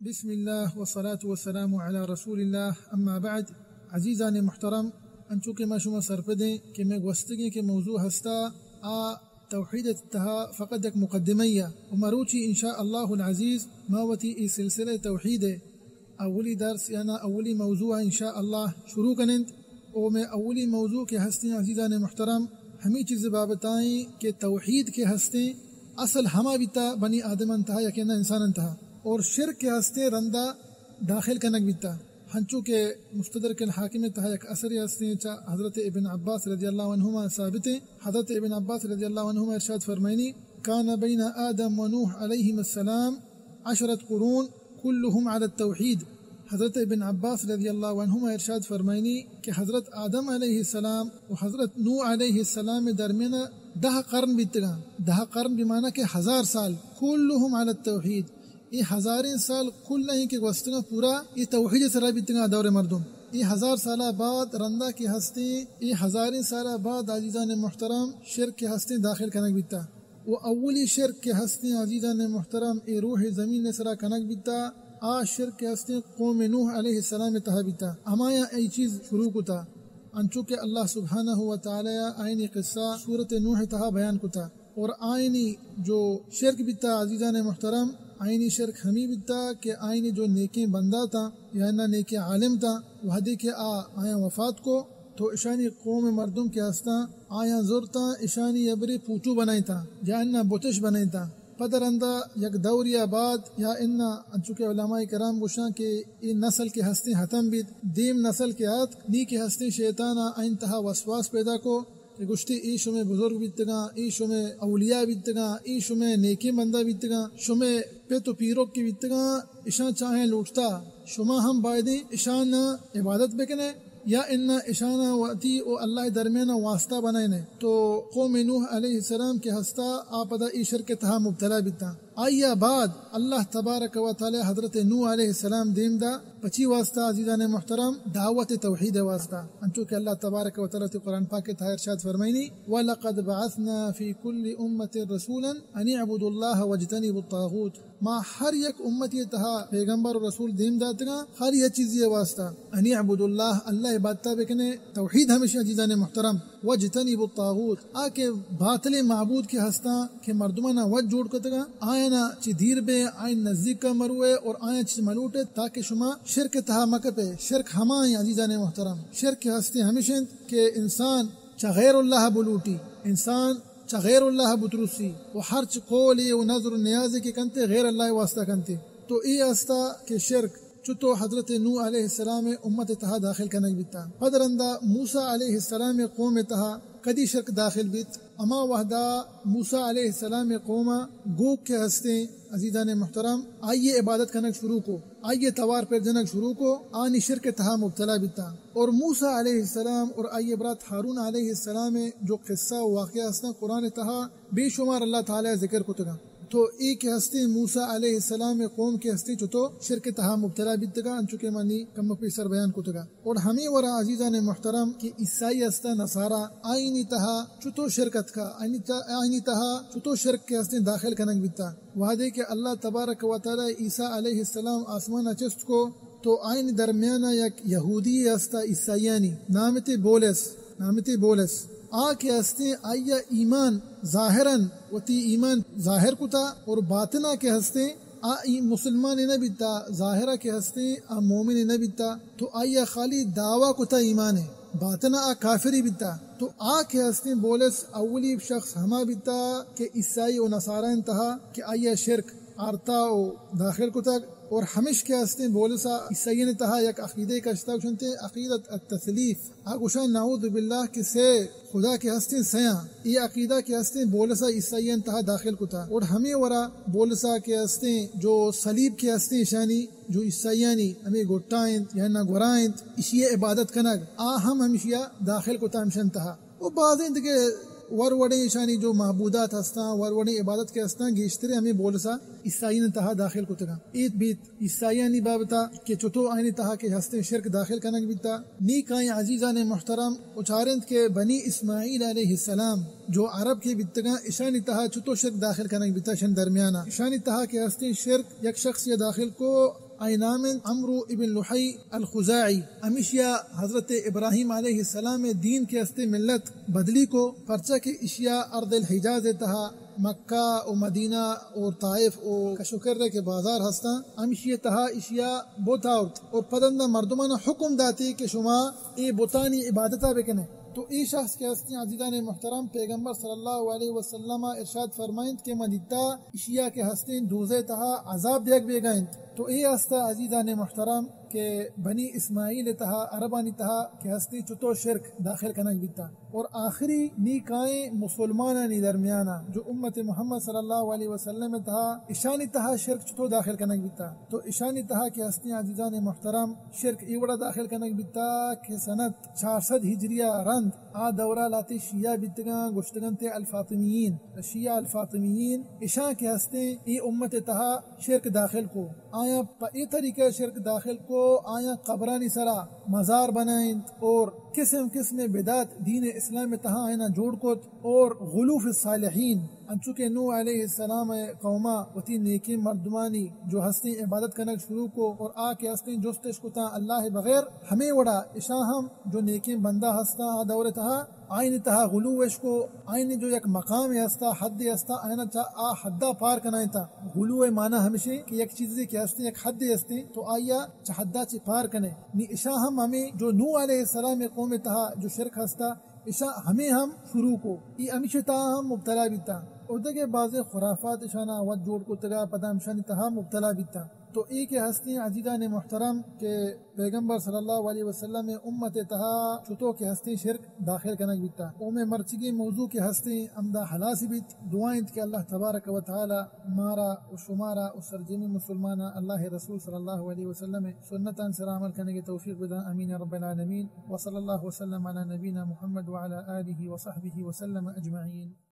بسم اللہ والصلاة والسلام علی رسول اللہ، اما بعد۔ عزیزان محترم، انچو کہ ما شما سرپدیں کہ مئے گوستگیں کہ موضوع ہستا، آ توحید تہا فقط یک مقدمہ یا، و مروچی ان شاء اللہ العزیز ما وتی ای سلسلہ توحید اولی درس یا نا اولی موضوع ان شاء اللہ شروع کنند۔ او مئے اولی موضوع کہ ہستیں عزیزان محترم، ہمی چیز بابتائیں کہ توحید کہ ہستیں اصل ہما بیتا بنی آدم انتہا یا کہ نہ انسان انتہا، اور شرک کہ ہستیں رندا داخل کنگ بیتا۔ ہنچو کہ مستدرک الحاکم تہا یک اثر ہستیں چا حضرت ابن عباس رضی اللہ عنہما ثابت ہیں۔ حضرت ابن عباس رضی اللہ عنہما ارشاد فرمائنی، کان بین آدم و نوح علیہم السلام عشرت قرون کلہم علی التوحید۔ حضرت ابن عباس رضی اللہ عنہما ارشاد فرمائنی کہ حضرت آدم علیہ السلام و حضرت نوح علیہ السلام درمیان دہ قرن بیتگاں۔ دہ قرن بمعنی کہ ہزار سال، کلہم علی التوحید۔ اے ہزاریں سال کل ہیں کہ گوستگاں پورا اے توحید سرا بیتگاں دور مردم۔ اے ہزار سالہ بعد رندا کہ ہستیں، اے ہزاریں سالہ بعد عزیزان محترم شرک کہ ہستیں داخل کنگ بیتا۔ و اولی شرک کہ ہستیں عزیزان محترم اے روح زمین سرا کنگ بیتا، آ شرک کہ ہستیں قوم نوح علیہ السلام تہا بیتا۔ ہمایاں ای چیز شروع کتا، انچو کہ اللہ سبحانہ و تعالی آئینی قصہ سورت نوح تہا بیان کتا۔ اور آئینی جو شرک بیتا عزیزان محترم، آئینی شرک ہمی بیتا کہ آئینی جو نیکیں بندہ تا یا نہ نیکیں عالم تا، وہدے کہ آ آیاں وفات کو تو اشانی قوم مردم کہ ہستاں، آیاں زرتاں، اشانی ابرے پوچو بنائینتاں یا اناں بتش بنائینتاں۔ پد رندا یک دوریا بعد یا اناں انچو کہ علماء کرام گوشاں کہ اے نسل کہ ہستیں ختم بیت، دیم نسل کہ آتک، نی کہ ہستیں شیطان ء آئین تہا وسواس پیدا کو کہ گوشتی، اے شمے بزرگ بیتگاں، اے شمے اولیاء بیتگاں، اے شمے نیکیں بندہ بیتگاں، شمے پت و پیرک کہ بیتگاں، اشاں چاہیں لوٹتا، شما ہم بایدیں اشان عبادت بکنے۔ یا اناں اشاناں وتی و اللہ درمیان واسطہ بنائینے۔ تو قوم نوح علیہ السلام کہ ہستا، آ پدا ای شرک تہا مبتلا بیتاں۔ آئیا بعد اللہ تبارک و تعالی حضرت نوح علیہ السلام دیم دا، پچی واسطہ عزیزان محترم؟ دعوت توحید واسطہ۔ انچو کہ اللہ تبارک و تعالی تی قرآن پاک تہا ارشاد فرمائنی، ولقد بعثنا فی کل امة رسولا ان اعبدوا اللہ واجتنبوا الطاغوت۔ ما ہر یک امتی تہا پیغمبر و رسول دیم داتگاں، خالی یک چیزی واسطہ، ان اعبدوا اللہ، اللہ عبادتا بکنے، توحید ہمیشی عزیزان محترم، واجتنبوا الطاغوت، آ کہ باطل معبود کہ ہستاں کہ مردمانا وت جوڑ کتگاں، آیانا چہ دیر بے، آئین نزدیکا مروے اور آیاں چہ ملوٹے تاکہ شما شرک تہا مکپے۔ شرک ہما ہیں عزیزان محترم، شرک ہستے ہمیش انت کہ انسان چہ غیر اللہ بلوٹی، انسان چہ غیر اللہ بترسی و ہرچ قولے و نذر و نیازے کہ کنتے غیر اللہ واسطہ کنتے۔ تو اے استا کہ شرک چتو حضرت نوح علیہ السلام امت تہا داخل کنگ بیتا۔ پد رندا موسی علیہ السلام قوم تہا کدی شرک داخل بیت؟ اما وہدا موسی علیہ السلام قوم گوگ کہ ہستیں عزیزان محترم، آئیے عبادت کنگ شروع کو، آئیے توار پر جنگ شروع کو، آنی شرک تہا مبتلا بیتا۔ اور موسی علیہ السلام اور آئی برات ہارون علیہ السلام جو قصہ و واقعہ ہستاں قرآن تہا بے شمار اللہ تعالی ذکر کتگاں۔ تو اے کہ ہستیں موسی علیہ السلام قوم کہ ہستیں چتو شرک تہا مبتلا بیتگاں، انچو کہ منی کم پیسر بیان کتگاں۔ اور ہمیں ورا عزیزان محترم کہ عیسائی ہستاں نصارا، آئینی تہا چتو شرک اتکا، آئینی تہا، آئینی تہا چتو شرک کہ ہستیں داخل کنگ بیتا۔ وہدے کہ اللہ تبارک و تعالی عیسی علیہ السلام آسمان چست کو، تو آئین درمیان یک یہودی ہستا عیسائیانی، نامتے بولس، نامتے بولس۔ آ کہ ہستیں آئیا ایمان ظاہرا وتی ایمان ظاہر کتا اور باطنا کہ ہستیں آ ای مسلمان نہ بیتا، ظاہرا کہ ہستیں آ مومن نہ بیتا، تو آئیا خالی دعوی کتا ایمان ہے، باطنا آ کافری بیتا۔ تو آ کہ ہستیں بولس اولی شخص ہما بیتا کہ عیسائی و نصارا انتہا کہ آئیا شرک آرتا و داخل کتگ۔ اور ہمش کہ ہستیں بولسا عیسائیانی تہا یک عقیدے کشتا، گوشنتے عقیدت التثلیث۔ آ گوشاں نعوذ باللہ کہ سے خدا کہ ہستیں سیاں۔ اے عقیدہ کہ ہستیں بولسا عیسائیانی تہا داخل کتا۔ اور ہمیں ورا بولسا کہ ہستیں جو صلیب کہ ہستیں اشانی جو عیسائیانی ہمیں گٹا انت یا نہ گورا انت، اشی عبادت کنگ، آ ہم ہمشیا داخل کتا ہمشن تہا۔ و بازیں دگہ ور وڑیں ایشانی جو معبودات ہستاں، ور وڑیں عبادت کہ ہستاں، گیشتریں ہمیں بولسا عیسائیانی تہا داخل کتگاں۔ ایت بیت عیسائیانی بابتا کہ چتو آئینی تہا کہ ہستیں شرک داخل کنگ بیتا۔ نیکائیں عزیزان محترم، اچارنت کہ بنی اسماعیل علیہ السلام جو عرب کہ بیتگاں، اشانی تہا چتو شرک داخل کنگ بیتا، اشان درمیانا۔ اشانی تہا کہ ہستیں شرک یک شخص یا داخل کو، آئی نام انت عمرو ابن لحی الخزاعی۔ ہمیشیا حضرت ابراہیم علیہ السلام دین کہ ہستے ملت بدلی کو، پرچا کہ اشیا ارض الحجاز تہا، مکہ و مدینہ اور طائف و کش و کر کہ بازار ہستاں، ہمیشی تہا اشیا بت آورت اور پدندا مردمانا حکم داتی کہ شما اے بتانی عبادتا بکنے۔ تو اے شخص کہ ہستیں عزیزان محترم، پیغمبر صلی اللہ علیہ وسلم ارشاد فرمائنت کہ من دیتا اشیا کہ ہستیں دوزہ تہا عذاب دیگ بیگا انت۔ تو اے ہستا عزیزان محترم کہ بنی اسماعیل تہا، عربانی تہا کہ ہستیں چتو شرک داخل کنگ بیتا۔ اور آخری نی کائیں مسلمانانی درمیانا، جو امت محمد صلی اللہ علیہ وسلم تہا، اشانی تہا شرک چتو داخل کنگ بیتا۔ تو اشانی تہا کہ ہستیں عزیزان محترم، شرک ای وڑا داخل کنگ بیتا کہ سنت چار سد ہجریہ رند آ دورا لاتے شیعہ بیتگاں، گوشتگنتے الفاطمیین، شیعہ الفاطمیین، اشاں کہ ہستیں ای امت تہا شرک داخل کو۔ آیاں پہ اے طریقہ شرک داخل کو، آیاں قبرانی سرا مزار بنائینت اور قسم قسم بدعت دین اسلام تہا آیاں جوڑ کت اور غلو فی الصالحین، انچو کہ نوح علیہ السلام قوما وتی نیکیں مردمانی جو ہستیں عبادت کنگ شروع کو اور آ کہ ہستیں جستش کتاں اللہ بغیر، ہمیں وڑا اشاں ہم جو نیکیں بندہ ہستاں آ دور تہا، آئین تہا غلو اش کو، آئین جو یک مقام ہستا، حد ہستا، آئین چا آ حدا پار کنائیں تا۔ غلو معنی ہمشی کہ یک چیزے کہ ہستیں، یک حد ہستیں، تو آیا چہ حدا چہ پار کنے۔ نی اشاں ہم ہمیں جو نوح علیہ السلام قوم تہا جو شرک ہستا، اشاں ہمیں ہم شروع کو۔ ای ہمیشی تہا ہم مبتلا بیتا۔ اور دگہ بازیں خرافات اشانا وت جوڑ کتگا، پدا ہمشانی تہا مبتلا بیتا۔ تو اے کہ ہستیں عزیزان محترم کہ پیغمبر صلی اللہ علیہ وسلم امت تہا چتو کہ ہستیں شرک داخل کنگ بیتا۔ او میں مرچگی موضوع کہ ہستیں ہمدا ہلاس بیت۔ دعا انت کہ اللہ تبارک و تعالی مارا و شمارا و سرجمی مسلمانا اللہ رسول صلی اللہ علیہ وسلم سنتان سر عمل کنگ توفیق بدا۔ امین یا رب العالمین۔ وصلی اللہ وسلم علی نبینا محمد وعلی آلہ وصحبہ وسلم اجمعین۔